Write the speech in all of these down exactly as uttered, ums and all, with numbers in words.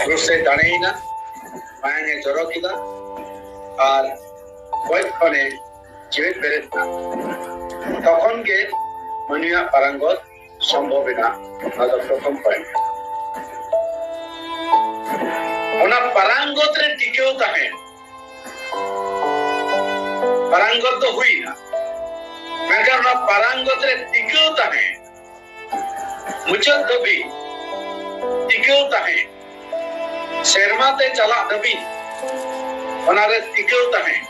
ᱠᱨᱩᱥ ᱨᱮ ᱫᱟᱲᱮᱭᱮᱱᱟ, ᱢᱟᱭᱟᱝ ᱮ ᱡᱚᱨᱚ ᱠᱮᱫᱟ ᱟᱨ ᱜᱚᱡ ᱠᱷᱚᱱᱮ ᱡᱤᱣᱮᱫ ᱵᱮᱨᱮᱫ ᱮᱱᱟ᱾ ᱛᱚᱠᱷᱚᱱ ᱜᱮ ᱢᱟᱹᱱᱢᱤᱭᱟᱜ ᱯᱟᱨᱟᱝᱜᱚᱛ ᱥᱚᱢᱵᱷᱚᱵ ᱮᱱᱟ᱾ ᱚᱱᱟ ᱫᱚ ᱯᱨᱚᱛᱷᱚᱢ ᱯᱚᱭᱮᱱᱴ᱾ ᱚᱱᱟ ᱯᱟᱨᱟᱝᱜᱚᱛ ᱨᱮ ᱴᱤᱠᱟᱹᱣ ᱛᱟᱦᱮᱸ, ᱯᱟᱨᱟᱝᱜᱚᱛ ᱫᱚ ᱦᱩᱭᱱᱟ, ᱢᱮᱱᱠᱷᱟᱱ ᱚᱱᱟ ᱯᱟᱨᱟᱝᱜᱚᱛ ᱨᱮ ᱴᱤᱠᱟᱹᱣ ᱛᱟᱦᱮᱸ, ᱢᱩᱪᱟᱹᱫ ᱫᱷᱟᱹᱵᱤᱡ ᱴᱤᱠᱟᱹᱣ ᱛᱟᱦᱮᱸ, ᱥᱮᱨᱢᱟ ᱛᱮ ᱪᱟᱞᱟᱜ ᱫᱷᱟᱹᱵᱤᱡ ᱚᱱᱟᱨᱮ ᱴᱤᱠᱟᱹᱣ ᱛᱟᱦᱮᱸ,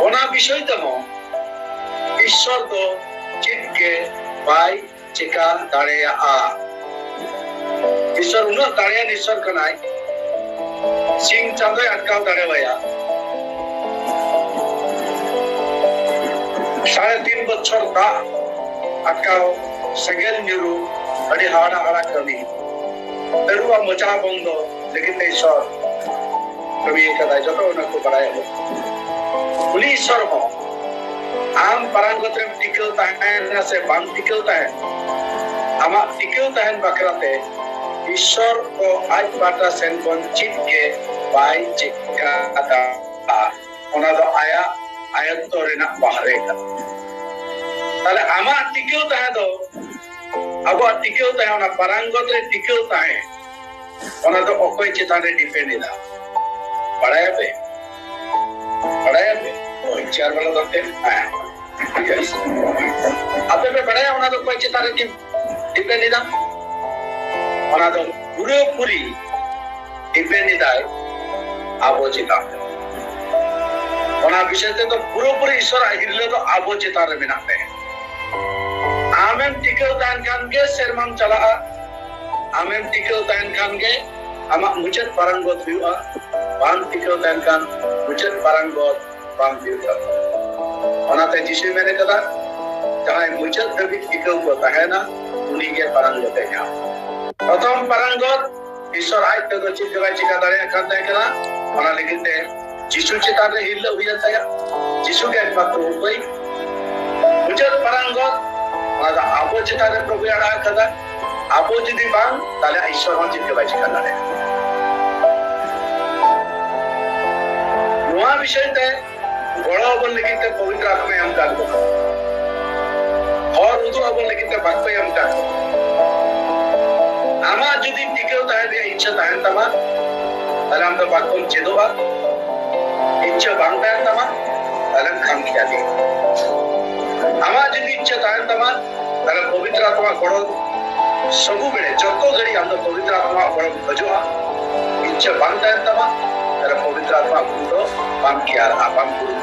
ᱚᱱᱟ ᱵᱤᱥᱚᱭ ᱛᱮᱦᱚᱸ ᱤᱥᱥᱚᱨ ᱫᱚ ᱪᱮᱫ ᱜᱮ ᱵᱟᱭ ᱪᱮᱠᱟ ᱫᱟᱲᱮᱭᱟᱜᱼᱟ᱾ ᱤᱥᱥᱚᱨ ᱩᱱᱟᱹᱜ ᱫᱟᱲᱮᱭᱟᱱ ᱤᱥᱥᱚᱨ ᱠᱟᱱᱟᱭ, ᱥᱤᱧ ᱪᱟᱸᱫᱚᱭ ᱟᱴᱠᱟᱣ ᱫᱟᱲᱮᱣᱟᱭᱟ᱾ ᱥᱟᱲᱮ ᱛᱤᱱ ᱵᱚᱪᱷᱚᱨ ᱫᱟᱜ ᱟᱴᱠᱟᱣ, ᱥᱮᱸᱜᱮᱞ ᱧᱩᱨᱩ, ᱟᱹᱰᱤ ᱦᱟᱦᱟᱲᱟ ᱦᱟᱦᱟᱲᱟ ᱠᱟᱹᱢᱤ᱾ ᱛᱟᱹᱨᱩᱵᱟᱜ ᱢᱚᱪᱟ ᱵᱚᱱᱫᱚ ᱞᱟᱹᱜᱤᱫ ᱛᱮ ᱤᱥᱥᱚᱨ ᱠᱟᱹᱢᱤ ᱟᱠᱟᱫᱟᱭ, ᱡᱚᱛᱚ ᱚᱱᱟ ᱠᱚ ᱵᱟᱲᱟᱭᱟ᱾ ᱩᱱᱤ ᱤᱥᱥᱚᱨ ᱦᱚᱸ ᱟᱢ ᱯᱟᱨᱟᱝᱜᱚᱛ ᱨᱮᱢ ᱴᱤᱠᱟᱹᱣ ᱛᱟᱦᱮᱱᱟ ᱥᱮ ᱵᱟᱝ ᱴᱤᱠᱟᱹᱣ ᱛᱟᱦᱮᱱ, ᱟᱢᱟᱜ ᱴᱤᱠᱟᱹᱣ ᱛᱟᱦᱮᱱ ᱵᱟᱠᱷᱨᱟ ᱛᱮ ᱤᱥᱥᱚᱨ ᱠᱚ ᱟᱡ ᱯᱟᱦᱴᱟ ᱥᱮᱱ ᱠᱷᱚᱱ ᱪᱮᱫ ᱜᱮ ᱵᱟᱭ ᱪᱮᱠᱟ ᱫᱟᱲᱮᱭᱟᱜᱼᱟ᱾ ᱚᱱᱟ ᱫᱚ ᱟᱭᱟᱜ ᱟᱭᱚᱛᱛᱚ ᱨᱮᱱᱟᱜ ᱵᱟᱦᱨᱮ ᱠᱟᱱᱟ᱾ ᱛᱟᱦᱞᱮ ᱟᱢᱟᱜ ᱴᱤᱠᱟᱹᱣ ᱛᱟᱦᱮᱸ ᱫᱚ, ᱟᱵᱚᱣᱟᱜ ᱴᱤᱠᱟᱹᱣ ᱛᱟᱦᱮᱸ, ᱚᱱᱟ ᱯᱟᱨᱟᱝᱜᱚᱛ ᱨᱮ ᱴᱤᱠᱟᱹᱣ ᱛᱟᱦᱮᱸ, ᱚᱱᱟ ᱫᱚ ᱚᱠᱚᱭ ᱪᱮᱛᱟᱱ ᱨᱮ ᱰᱤᱯᱮᱱᱰ ᱮᱫᱟ? ᱵᱟᱲᱟᱭᱟᱯᱮ? ᱵᱟᱲᱟᱭᱟᱯᱮ? ᱦᱳᱭ, ᱪᱮᱭᱟᱨ ᱵᱟᱞᱟ ᱫᱚ ᱦᱮᱸ, ᱴᱷᱤᱠ ᱟᱪᱷᱮ᱾ ᱟᱯᱮ ᱯᱮ ᱵᱟᱲᱟᱭᱟ ᱚᱱᱟ ᱫᱚ ᱚᱠᱚᱭ ᱪᱮᱛᱟᱱ ᱨᱮ ᱰᱤᱯᱮᱱᱰ ᱮᱫᱟ? ᱚᱱᱟ ᱫᱚ ᱯᱩᱨᱟᱹᱯᱩᱨᱤ ᱰᱤᱯᱮᱱᱰ ᱮᱫᱟᱭ ᱟᱵᱚ ᱪᱮᱛᱟᱱ ᱨᱮ᱾ ᱚᱱᱟ ᱵᱤᱥᱚᱭ ᱛᱮᱫᱚ ᱯᱩᱨᱟᱹᱯᱩᱨᱤ ᱤᱥᱥᱚᱨᱟᱜ ᱦᱤᱨᱞᱟᱹ ᱫᱚ ᱟᱵᱚ ᱪᱮᱛᱟᱱ ᱨᱮ ᱢᱮᱱᱟᱜ ᱛᱟᱭᱟ᱾ ᱟᱢᱮᱢ ᱴᱤᱠᱟᱹᱣ ᱛᱟᱦᱮᱱ ᱠᱷᱟᱱ ᱜᱮ ᱥᱮᱨᱢᱟᱢ ᱪᱟᱞᱟᱜᱼᱟ᱾ ᱟᱢᱮᱢ ᱴᱤᱠᱟᱹᱣ ᱛᱟᱦᱮᱱ ᱠᱷᱟᱱ ᱜᱮ ᱟᱢᱟᱜ ᱢᱩᱪᱟᱹᱫ ᱯᱟᱨᱟᱝᱜᱚᱛ ᱦᱩᱭᱩᱜᱼᱟ᱾ ᱵᱟᱢ ᱴᱤᱠᱟᱹᱣ ᱛᱟᱦᱮᱱ ᱠᱷᱟᱱ ᱢᱩᱪᱟᱹᱫ ᱯᱟᱨᱟᱝᱜᱚᱛ ᱵᱟᱝ ᱦᱩᱭᱩᱜ ᱛᱟᱢᱟ᱾ ᱚᱱᱟᱛᱮ ᱡᱤᱥᱩᱭ ᱢᱮᱱ ᱠᱟᱫᱟ, ᱡᱟᱦᱟᱸᱭ ᱢᱩᱪᱟᱹᱫ ᱫᱷᱟᱹᱵᱤᱡ ᱴᱤᱠᱟᱹᱣ ᱠᱚ ᱛᱟᱦᱮᱱᱟ, ᱩᱱᱤ ᱜᱮ ᱯᱟᱨᱟᱝᱜᱚᱛ ᱮ ᱧᱟᱢᱟ᱾ ᱯᱨᱚᱛᱷᱚᱢ ᱯᱟᱨᱟᱝᱜᱚᱛ ᱤᱥᱥᱚᱨ ᱟᱡ ᱛᱮᱫᱚ ᱪᱮᱫ ᱜᱮ ᱵᱟᱭ ᱪᱤᱠᱟ ᱫᱟᱲᱮᱭᱟᱜ ᱠᱟᱱ ᱛᱟᱦᱮᱸ ᱠᱟᱱᱟ᱾ ᱚᱱᱟ ᱞᱟᱹᱜᱤᱫ ᱛᱮ ᱡᱤᱥᱩ ᱪᱮᱛᱟᱱ ᱨᱮ ᱦᱤᱨᱞᱟᱹ ᱦᱩᱭᱮᱱ ᱛᱟᱭᱟ᱾ ᱡᱤᱥᱩ ᱜᱮ ᱮᱠᱢᱟᱛᱨᱚ ᱩᱯᱟᱹᱭ᱾ ᱢᱩᱪᱟᱹᱫ ᱯᱟᱨᱟᱝᱜᱚᱛ, ᱚᱱᱟ ᱫᱚ ᱟᱵᱚ ᱪᱮᱛᱟᱱ ᱨᱮ ᱯᱨᱚᱵᱷᱩᱭ ᱟᱲᱟᱜ ᱟᱠᱟᱫᱟ᱾ ᱟᱵᱚ ᱡᱩᱫᱤ ᱵᱟᱝ, ᱛᱟᱦᱞᱮ ᱤᱥᱥᱚᱨ ᱦᱚᱸ ᱪᱮᱫ ᱜᱮ ᱵᱟᱭ ᱪᱤᱠᱟᱹ ᱫᱟᱲᱮᱭᱟᱜᱼᱟ᱾ ᱱᱚᱣᱟ ᱵᱤᱥᱚᱭ ᱛᱮ ᱜᱚᱲᱚ ᱟᱵᱚᱱ ᱞᱟᱹᱜᱤᱫ ᱛᱮ ᱯᱚᱵᱤᱛᱨᱚ ᱟᱛᱢᱟᱭ ᱮᱢ ᱟᱠᱟᱫ ᱵᱚᱱᱟ᱾ ᱦᱚᱨ ᱩᱫᱩᱜ ᱟᱵᱚᱱ ᱞᱟᱹᱜᱤᱫ ᱛᱮ ᱵᱟᱠᱚᱭ ᱮᱢ ᱟᱠᱟᱫ ᱵᱚᱱᱟ᱾ ᱟᱢᱟᱜ ᱡᱩᱫᱤ ᱴᱤᱠᱟᱹᱣ ᱛᱟᱦᱮᱱ ᱨᱮᱭᱟᱜ ᱤᱪᱪᱷᱟᱹ ᱛᱟᱦᱮᱱ ᱛᱟᱢᱟ, ᱛᱟᱦᱞᱮ ᱟᱢ ᱫᱚ ᱵᱟᱠᱚᱢ ᱪᱮᱫᱚᱜᱼᱟ᱾ ᱤᱪᱪᱷᱟᱹ ᱵᱟᱝ ᱛᱟᱦᱮᱱ ᱛᱟᱢᱟ, ᱛᱟᱦᱞᱮᱢ ᱠᱷᱟᱢ ᱠᱷᱮᱭᱟᱞᱤ᱾ ᱟᱢᱟᱜ ᱡᱩᱫᱤ ᱤᱪᱪᱷᱟᱹ ᱛᱟᱦᱮᱱ ᱛᱟᱢᱟ, ᱛᱟᱦᱞᱮ ᱯᱚᱵᱤᱛᱨᱚ ᱟᱛᱢᱟ ᱜᱚᱲᱚ ᱥᱚᱵᱩ ᱵᱮᱲᱮ, ᱡᱚᱛᱚ ᱜᱷᱟᱹᱲᱤᱡ ᱟᱢ ᱫᱚ ᱯᱚᱵᱤᱛᱨᱚ ᱟᱛᱢᱟ ᱜᱚᱲᱚᱢ ᱠᱷᱚᱡᱚᱜᱼᱟ᱾ ᱤᱪᱪᱷᱟᱹ ᱵᱟᱝ ᱛᱟᱦᱮᱱ ᱛᱟᱢᱟ, ᱛᱟᱦᱞᱮ ᱯᱚᱵᱤᱛᱨᱚ ᱟᱛᱢᱟ ᱜᱩᱨᱩ ᱫᱚ ᱵᱟᱢ ᱠᱮᱭᱟᱨᱚᱜᱼᱟ, ᱵᱟᱢ ᱜᱩᱨᱩ